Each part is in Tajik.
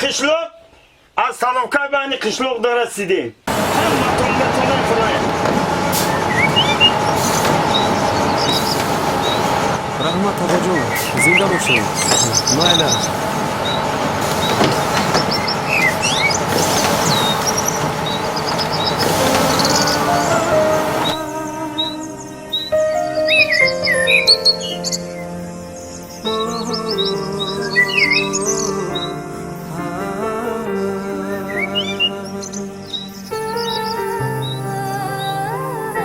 Қишлоқ аз остановкаи байни қишлоқ дарасидем. Ҳаматон метонем фуроем. Раҳмат, абоҷон, зинда бошед. Майла.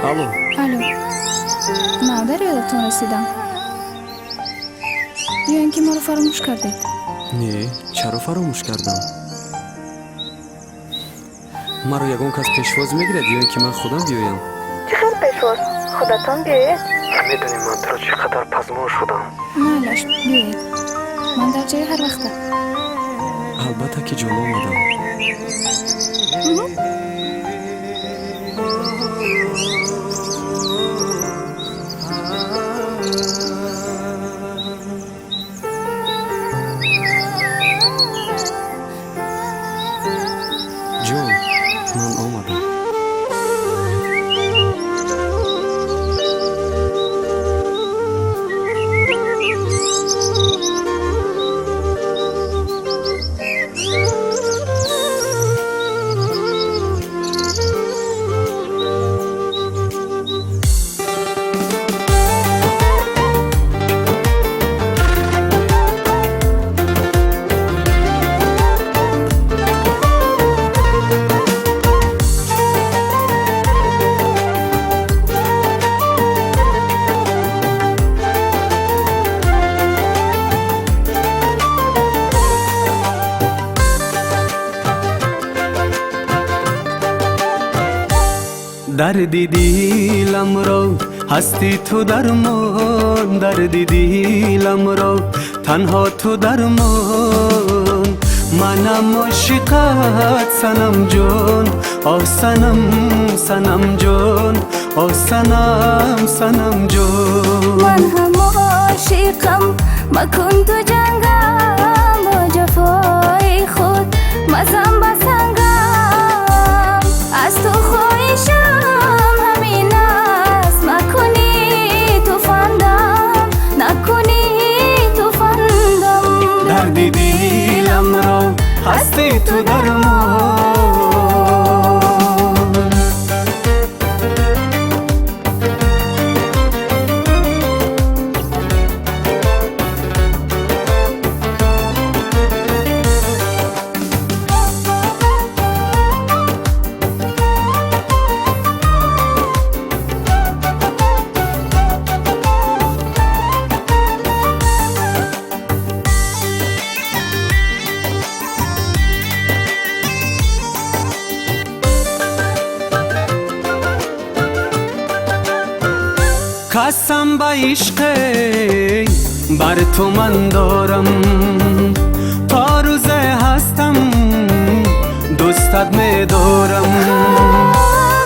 Алло. Алло, нав дар ёдатон расидам ё ин ки маро фаромӯш кардед? Не, чаро фаромӯш кардам? Маро ягон кас пешвоз мегирад ё ин ки ман худам биёям? Чӣ хел пешвоз? Худатон биёед. Медонӣ, ман туро чӣ қадар пазмон шудам. Майлаш, биёед, ман дар ҷои ҳар вақта. Албатта ки ҷон, омадам. Ҷон, ман омадам. Дарди диламро ҳасти ту дармон, дарди диламро танҳо ту дармон. Манам ошиқат, санамҷон, о санам, санамҷон, о санам, санамҷон. Ман ҳам ошиқам, макун ту ҷангам, бо ҷафои худ мазан ба сангам. Аз ту хоҳишам ҳамин аст, макунӣ ту фандам, накунӣ ту фандам. Дарди диламро ҳасти ту дармон. Қасам ба ишқе бар ту ман дорам, то рӯзе ҳастам дӯстат медорам.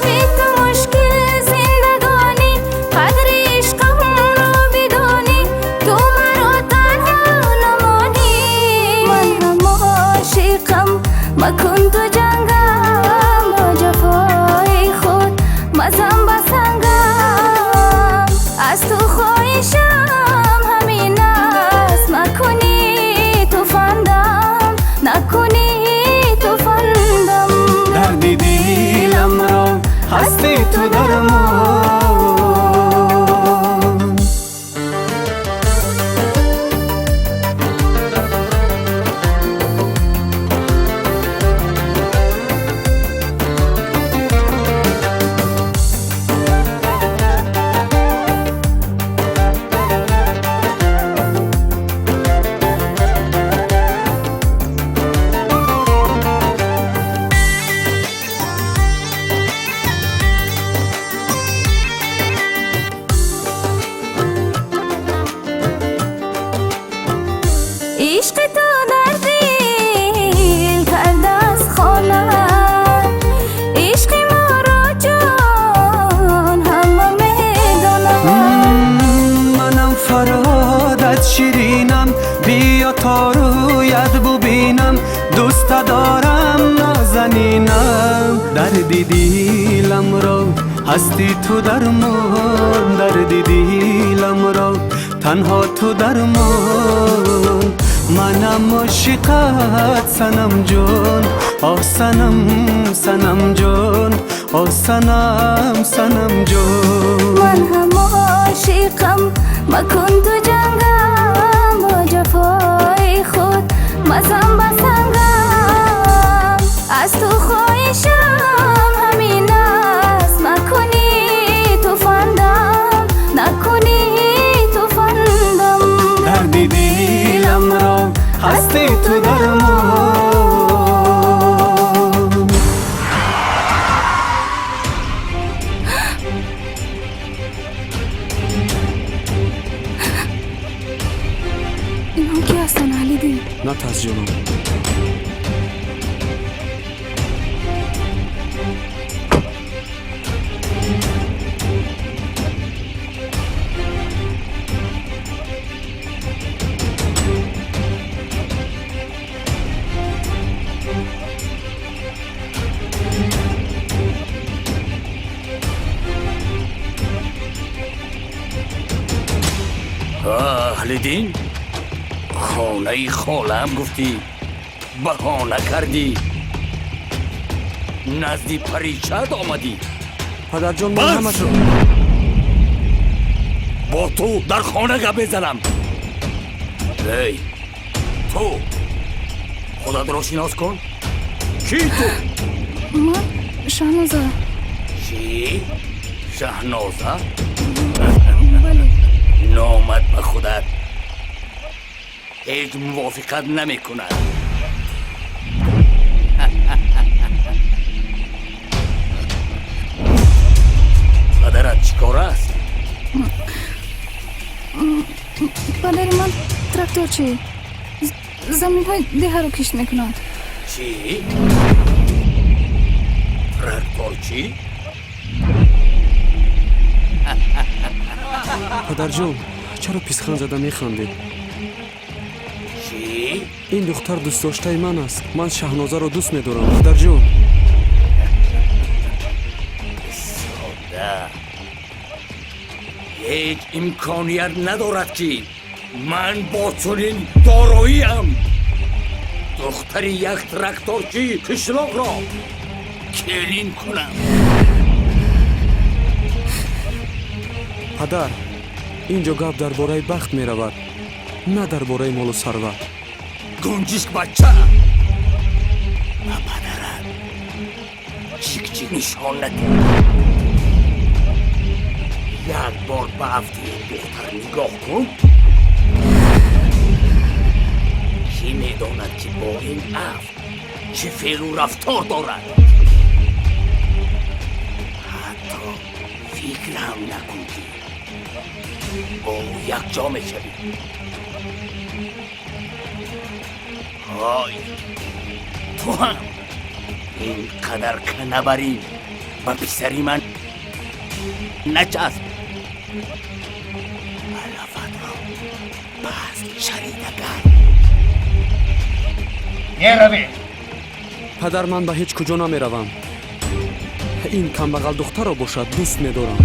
Би ту мушкил зиндагонӣ, қадри ишқамро бидонӣ, ту маро танҳо намонӣ. Ман ҳам ошиқам, макун ту ҷангам, бо ҷафои худ мазан ба сангам. Аз ту хоҳишам ҳамин аст, макунӣ ту фандам, накунӣ ту фандам. Дарди диламро ҳасти ту дармон. Дарди диламро ҳасти ту дармон, дарди диламро танҳо ту дармон. Манам ошиқат, Санам ҷон, оҳ, Санам, Санам ҷон, оҳ, Санам, Санам ҷон. Ман ҳам ошиқам, макун ту ҷангам, бо ҷафои худ мазан ба сангам. Аз ту хоҳишам ҳамин аст, макунӣ ту фандам, накунӣ ту фандам. Дарди диламро ҳасти ту дармон. Инҳо ки ҳастанд, Аҳлиддин? Натарс, ҷонам. Аҳлиддин, хонаи холаам гуфтӣ, баҳона кардӣ, назди паричад омадӣ. Падарҷон, ман Бас! ҳамашро Бо ту дар хона гап мезанам. Эй ту, худатро шинос кун, кӣ ту? Ман Шаҳноза. Чӣ, Шаҳноза? Бале. Номат ба худат ҳеҷ мувофиқат намекунад. Падарат чӣ кор аст? Падари ман тракторчи, заминҳои деҳаро кишт мекунад. Чӣ, тракторчӣ? Падарҷон, чаро писхан зада механдед? Чӣ? Ин духтар дӯстдоштаи ман аст. Ман Шаҳнозаро дӯст медорам, падарҷон. Содда, ҳеҷ имконият надорад, ки ман бо чунин дороиам духтари як тракторчии қишлоқро келин кунам. Падар, ин ҷо гап дар бораи бахт меравад, на дар бораи молу сарват. Гунҷишк бача, ба падарат чик-чик нишон надиҳ. Як бор ба афти ин духтар нигоҳ кун, кӣ медонад, ки бо ин афт чӣ феълу рафтор дорад? Ҳатто фикр ҳам накун, ки бо ӯ якҷо мешавӣ. Ҳой, ту ҳам ин қадар канабарӣ ба писари ман начасп. Алафатро паст шарида кард. Меравем. Падар, ман ба ҳеҷ куҷо намеравам. Ин камбағал духтарро бошад дӯст медорам.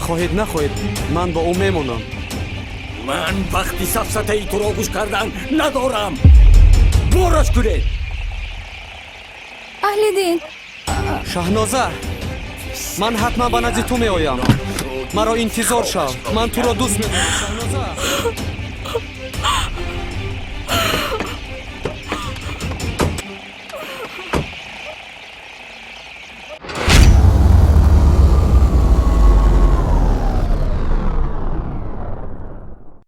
Хоҳед, нахоҳед, ман бо ӯ мемонам. Ман вақти сафсатаи туро гӯш кардан надорам. Бораш кунед. Аҳлиддин! Шаҳноза, ман ҳатман ба назди ту меоям. Маро интизор шав. Ман туро дӯст медорам, Шаҳноза.